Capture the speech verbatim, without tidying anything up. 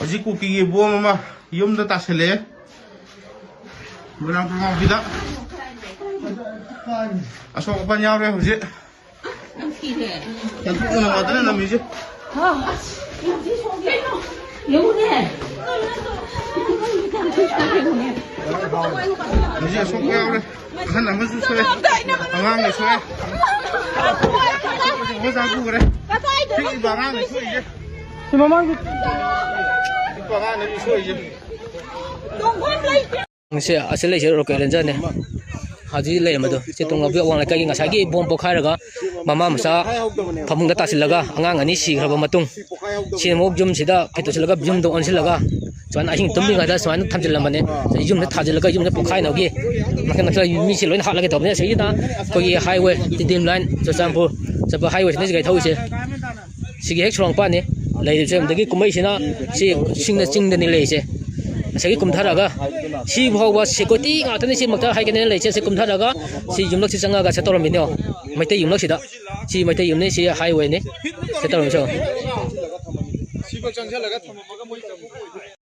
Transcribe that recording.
ꯍꯧꯖꯤꯛ ꯀꯨꯀꯤꯒꯤ ꯕꯣꯝ ꯑꯃ ꯌꯨꯝꯗ ꯇꯥꯁꯜꯂꯛꯑꯦ꯫ ꯃꯣꯏꯔꯥꯡ ꯄꯨꯡꯉꯥꯎꯕꯤꯗ ꯑꯁꯣꯛ ꯑꯄꯟ ꯌꯥꯎꯔꯦ ꯍꯧꯖꯤꯛ꯫ ꯌꯥꯝ ꯀꯨꯞꯅ ꯅꯨꯡꯉꯥꯏꯇꯅ ꯅꯝꯃꯤꯁꯦ꯫ ꯌꯦꯡꯉꯨꯅꯦ꯫ ꯍꯧꯖꯤꯛ ꯑꯁꯣꯛꯄ ꯌꯥꯎꯔꯦ꯫ ꯑꯍꯟ ꯑꯃꯁꯨ ꯁꯣꯛꯑꯦ꯫ ꯑꯉꯥꯡꯁꯨ ꯁꯣꯛꯑꯦ꯫ ꯑꯁꯣꯛꯄꯁꯤꯡ ꯃꯆꯥ ꯄꯨꯈ꯭ꯔꯦ꯫ ꯄꯤꯛꯏꯕ ꯑꯉꯥꯡꯅ ꯁꯣꯛꯏꯁꯦ꯫ ꯁꯤ ꯃꯃꯥꯡꯒꯤ ꯄꯤꯛꯄ ꯑꯉꯥꯡꯅ ꯁꯣꯛꯏꯁꯦ꯫ ꯁꯤ ꯑꯁꯤ ꯂꯩꯁꯦ ꯔꯣꯀꯦꯠ ꯔꯦꯟꯖꯔꯅꯦ꯫ ꯍꯧꯖꯤꯛ ꯂꯩꯔꯝꯕꯗꯣ ꯁꯤ ꯇꯣꯡꯉꯕꯤ ꯑꯋꯥꯡ ꯂꯩꯀꯥꯏꯒꯤ ꯉꯁꯥꯏꯒꯤ ꯕꯣꯝ ꯄꯣꯈꯥꯏꯔꯒ ꯃꯃꯥ ꯃꯆꯥ ꯐꯃꯨꯡꯗ ꯇꯥꯁꯤꯜꯂꯒ ꯑꯉꯥꯡ ꯑꯅꯤ ꯁꯤꯈ꯭ꯔꯕ ꯃꯇꯨꯡ ꯁꯤ ꯑꯃꯨꯛ ꯌꯨꯝꯁꯤꯗ ꯐꯤꯠꯇꯣꯛꯁꯤꯜꯂꯒ ꯌꯨꯝꯗ ꯑꯣꯟꯁꯤꯜꯂꯒ ꯁꯨꯃꯥꯏꯅ ꯑꯍꯤꯡ ꯇꯨꯝꯗ꯭ꯔꯤꯉꯩꯗ ꯁꯨꯃꯥꯏꯅ ꯊꯝꯖꯤꯜꯂꯝꯕꯅꯦ꯫ ꯌꯨꯝꯗ ꯊꯥꯖꯤꯜꯂꯒ ꯌꯨꯝꯗ ꯄꯣꯈꯥꯏꯅꯕꯒꯤ ꯃꯈꯜ ꯃꯈꯜ ꯃꯤꯁꯦ ꯂꯣꯏꯅ ꯍꯥꯠꯂꯒꯦ ꯇꯧꯕꯅꯦ꯫ ꯑꯁꯤꯒꯤꯗ ꯑꯩꯈꯣꯏꯒꯤ ꯍꯥꯏꯋꯦ ꯇꯤꯗꯤꯝ ꯂꯥꯏꯟ ꯆꯨꯔꯆꯥꯟꯄꯨꯔ ꯆꯠꯄ ꯍꯥꯏꯋꯦꯁꯤꯅ ꯁꯤ ꯒꯥꯔꯤ ꯊꯧꯔꯤꯁꯦ꯫ ꯁꯤꯒꯤ ꯍꯦꯛ ꯁꯣꯔꯣꯛ ꯃꯄꯥꯟꯅꯤ ꯂꯩꯔꯤꯕꯁꯦ꯫ ꯑꯗꯒꯤ ꯀꯨꯝꯍꯩꯁꯤꯅ ꯁꯤ ꯆꯤꯡꯗ, ꯆꯤꯡꯗꯅꯤ ꯂꯩꯔꯤꯁꯦ꯫ ꯉꯁꯥꯏꯒꯤ ꯀꯨꯝꯊꯔꯒ ꯁꯤ ꯐꯥꯎꯕ ꯁꯦꯀ꯭ꯌꯨꯔꯤꯇꯤ ꯉꯥꯛꯇꯅꯤ ꯁꯤ ꯃꯛꯇ ꯍꯥꯏꯒꯅꯦꯅ ꯂꯩꯔꯤꯁꯦ꯫ ꯁꯤ ꯀꯨꯝꯊꯔꯒ ꯁꯤ ꯌꯨꯝꯂꯛꯁꯤ ꯆꯪꯉꯒ ꯁꯦ ꯇꯧꯔꯝꯃꯤꯅꯦ꯫ ꯃꯩꯇꯩ ꯌꯨꯝꯂꯛꯁꯤꯗ ꯁꯤ ꯃꯩꯇꯩ ꯌꯨꯝꯅꯤ꯫ ꯁꯤ ꯍꯥꯏꯋꯦꯅꯤ꯫ ꯁꯤ ꯇꯧꯔꯝꯃꯤꯁꯦ꯫